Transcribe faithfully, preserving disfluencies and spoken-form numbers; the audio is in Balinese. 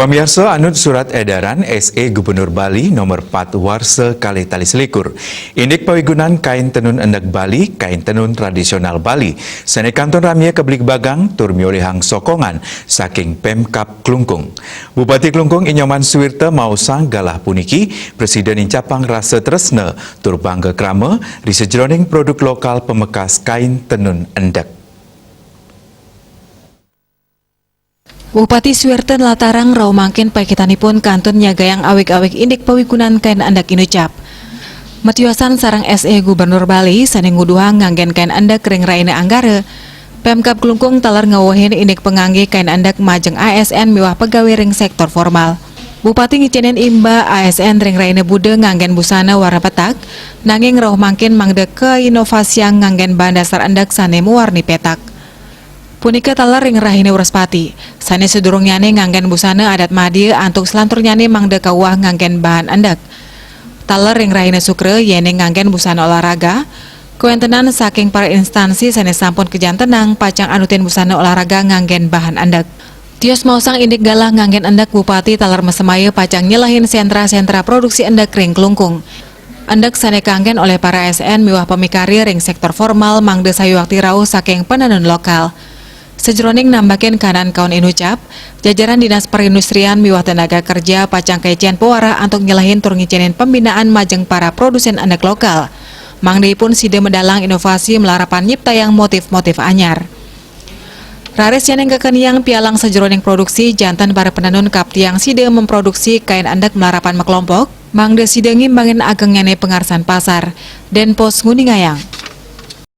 Pamiarsa, anut surat edaran S E Gubernur Bali nomor empat warsa kalih tali selikur, indik pawigunan kain tenun endek Bali, kain tenun tradisional Bali, sane kantun ramia kebligbagang tur miolihang sokongan saking Pemkab Klungkung. Bupati Klungkung I Nyoman Suwirta maosang galah puniki prasida nincapang rasa tresna tur bangga krama ri sajeroning produk lokal pamekas kain tenun endek. Bupati Suwirta nlatarang rauh mangkin paiketanipun kantun nyagayang awig-awig indik pawigunan kain endek inucap. Matiosan sareng S E Gubernur Bali sane nguduhang nganggen kain endek ring rahina Anggara, Pemkab Klungkung taler ngwewehin indik pangangge kain endek majeng A S N miwah pegawai ring sektor formal. Bupati ngicenin imba A S N ring rahina Buda nganggen busana warna petak, nanging rauh mangkin mangda kainovasiang nganggen bahan dasar endek sane mawarni petak. Punika taler ring rahina Wrespati, sane sadurungnyane nganggen busana adat madya antuk selanturnyane mangda kauwah nganggen bahan endek. Taler ring rahina Sukra, yene nganggen busana olahraga, kawentenan saking para instansi sane sampun kajantenang pacang anutin busana olahraga nganggen bahan endek. Tios maosang indik galah nganggen endek, Bupati taler masemaya pacang nyelehin sentra-sentra produksi endek ring Klungkung. Endek sane kanggen olih para A S N miwah pamikarya ring sektor formal mangda sayuakti rauh saking panenun lokal. Sajeroning nambakin kahanan kaun inucap, jajaran Dinas Perindustrian miwah Tenaga Kerja pacang kaicen pawarah antuk nyelehin tur ngicenin pembinaan majeng para produsen endek lokal. Mangda ipun sida medalang inovasi malarapan nyiptayang motif-motif anyar. Raris nyaning kakeniang pialang sajeroning produksi, janten para penenun kaptiang sida memproduksi kain endek malarapan makelompok, mangda sida ngimbangin agengnyane pangarsan pasar. Denpos nguningayang.